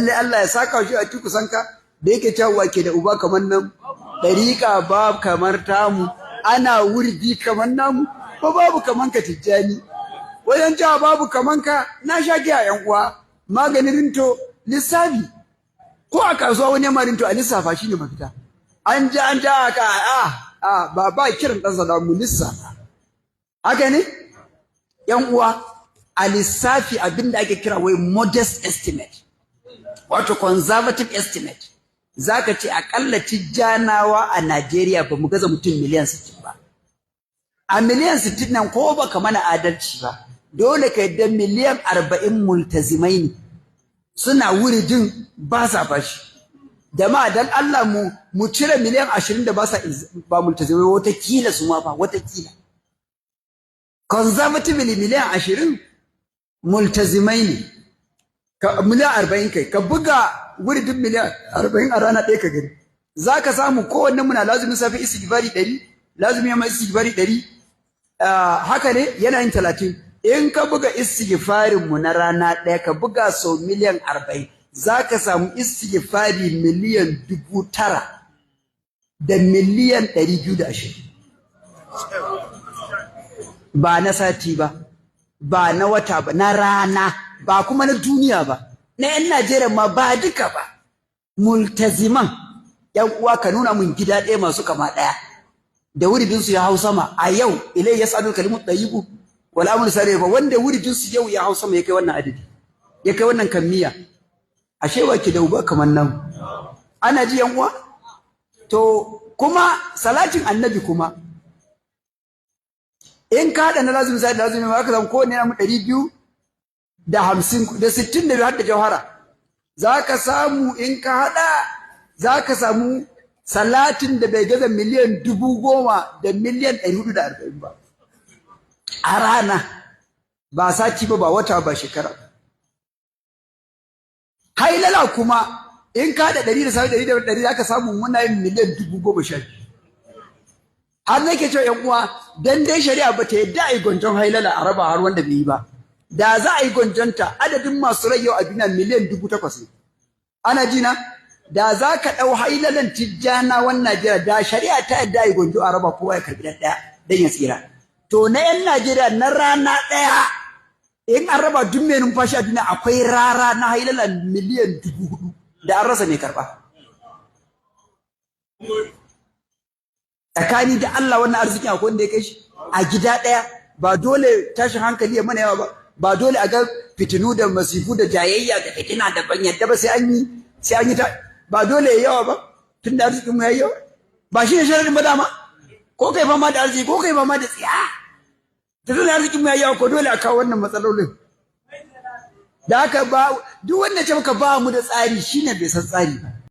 Lalle Allah ya saka shi a tiku sanka da yake cewa ke da uba kamar nan, dariƙa ba kamar tamu, ana wurdi kamar namu, ko babu kamar ka Tijjani. Wajen cewa babu kamar ka na sha giya yan uwa, maganin rinto lissafi. Ko a kasuwa wani yamma rinto a lissafa shine mafita. An ja an ja ka a ba kiran dan sanda mu lissafa. Haka ne? Yan uwa, a lissafi abinda ake kira wai modest estimate, wato conservative estimate, zaka ce akalla Tijjanawa a Najeriya ba mu gaza mutum miliyan 60 ba. A miliyan 60 nan ko baka mana adalci ba, dole ka yadda miliyan 40 multazimai ne, suna wuridin ba sa fashi. Jama'a dan Allah mu cire miliyan 20 da ba sa ba multazimai, wata kila su ma fa wata kila. Conservatively miliyan 20 multazimai ne. Ka miliyan 40 kai, ka buga wuridin miliyan 40 a rana ɗaya ka gani. Za ka samu kowanne muna lazumin safe istighfari 100, lazumin yamma istighfari 100, haka ne yana yin 30. In ka buga istighfarin mu na rana ɗaya ka buga sau miliyan 40, za ka samu istighfari miliyan 9,220. Ba na sati ba, ba na wata ba, na rana, ba kuma na duniya ba, na 'yan Najeriya ma ba duka ba. Multaziman, 'yan uwa, ka nuna mun gida ɗaya masu kama ɗaya da wuridinsu ya hau sama a yau. Ilai ya sadu kalimu ɗayibu wal amru salih ba, wanda wuridinsu yau ya hau sama ya kai wannan adadi, ya kai wannan kammiya. Ashe wa ke da uba kamar nan? Ana ji 'yan uwa? To kuma salatin annabi kuma in ka haɗa na lazumi sai da lazumi ma ka samu kowanne na mu 250 da 62 har da jauhara. Za ka samu in ka haɗa za ka samu salatin da bai gaza miliyan 10,000 da miliyan 440 ba a rana, ba sati ba, ba wata ba, shekara. Hailala kuma in ka haɗa 100 da safe 100 da 100 za ka samu muna yin miliyan 12,000. Har nake cewa ‘yan uwa, dan dai shari'a ba ta yadda a yi gwanjon hailala a raba har wanda bai yi ba. Da za a yi gwanjonta, adadin masu rai yau a duniya miliyan 8,000 ne. Ana jina? Da za ka ɗau hailalan Tijjanawan Najeriya, da shari'a ta yadda a yi gwanjo a raba kowa ya karɓi ɗaya don ya tsira. To na ‘yan Najeriya na rana ɗaya in an raba duk mai numfashi a duniya akwai rara na hailalan miliyan 4,000 da an rasa mai karɓa. Tsakani da Allah wannan arzikin akwai wanda ya kai shi a gida ɗaya? Ba dole tashin hankali ya mana yawa ba, ba dole a ga fitinu da masifu da jayayya da fitina da ban yadda ba sai an yi ta, ba dole ya yawa ba tun da arzikin mu yayi yawa. Ba shi ne sharadin ba dama, ko kai fama da arziki ko kai fama da tsiya, da dole arzikin mu yayi yawa, ko dole a kawo wannan matsalolin. Da haka ba duk wanda ce maka ba mu da tsari shine bai san tsari ba.